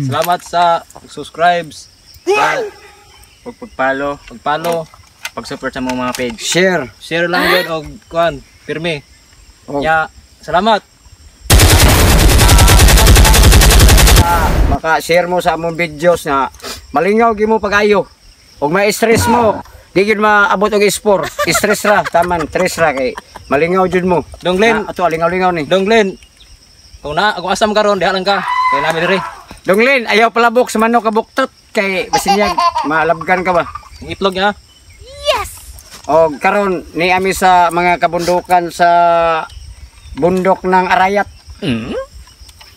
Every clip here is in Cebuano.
Salamat sa subscribes, sa Pagpag-follow, pag-follow, pag-support sa mga page. Share. Share lang yun og kuan, pirmi. Og Ya, salamat. Maka-share mo sa among videos na malingaw gyud mo pag-ayo. Og ma-stress mo, di gyud maabot og S4. Stress ra, taman, stress ra kay malingaw jud mo. Dong Glenn. Na, ato lingaw-lingaw ni. Dong Glenn, kung na, kung asam karon diha lang ka. Kay nami diri. Dong Glenn, ayaw palabok sa manok kabuktot kay basin niya maalabgan ka ba. Ang itlog niya. Og karon ni ami sa mga kabundukan sa bundok ng Arayat.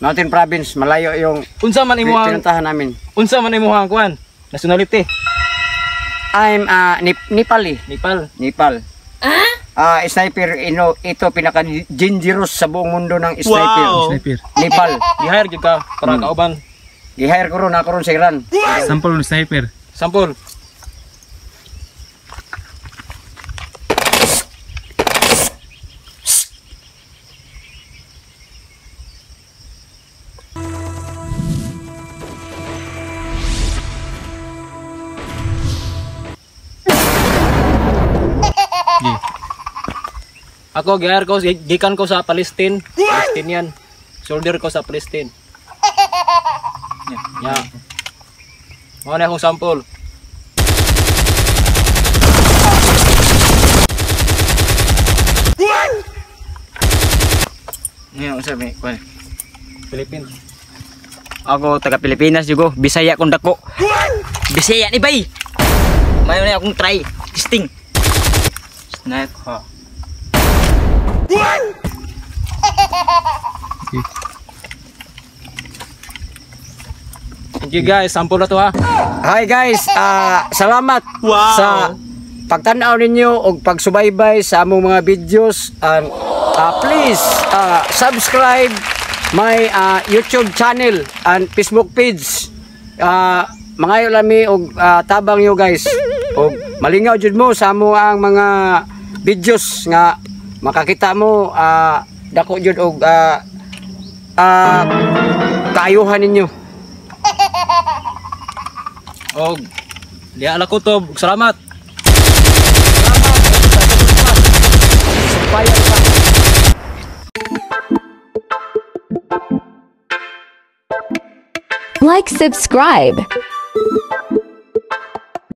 Mountain Province, malayo yung Unsa man imuhang pinuntahan namin. Unsa man imuhang kuan? Nationality? I'm Nepali. Nepal. Nepal. Ah, sniper ino ito pinaka dangerous sa buong mundo ng sniper. Sniper. Nepal. Gi-hire gyud ka para kauban. Gi-hire ko ron ako ron sa Iran. Sample ng sniper. Sample. Ako, gi-hire ko, gikan ko sa Palestine. Palestinian. Soldier ko sa Palestine. Yeah. Mao na akong sample. Ngayon, unsa may kuan? Philippines. Ako taga Pilipinas jugo, Bisaya kong dako. Bisaya ni bay. Mayo na akong try. Testing. Snipe ha. Okay. Thank you guys, sample na to ha. Hi guys, salamat sa pagtan-aw ninyo og pagsubaybay sa among mga videos and please subscribe my YouTube channel and Facebook page. Mangayo lami og tabang nyo guys. Og malingaw jud mo sa amo ang mga videos nga makakita mo dako jud og kaayuhan ninyo. Og diha la kutob, salamat. Sampayan pa. Like, subscribe.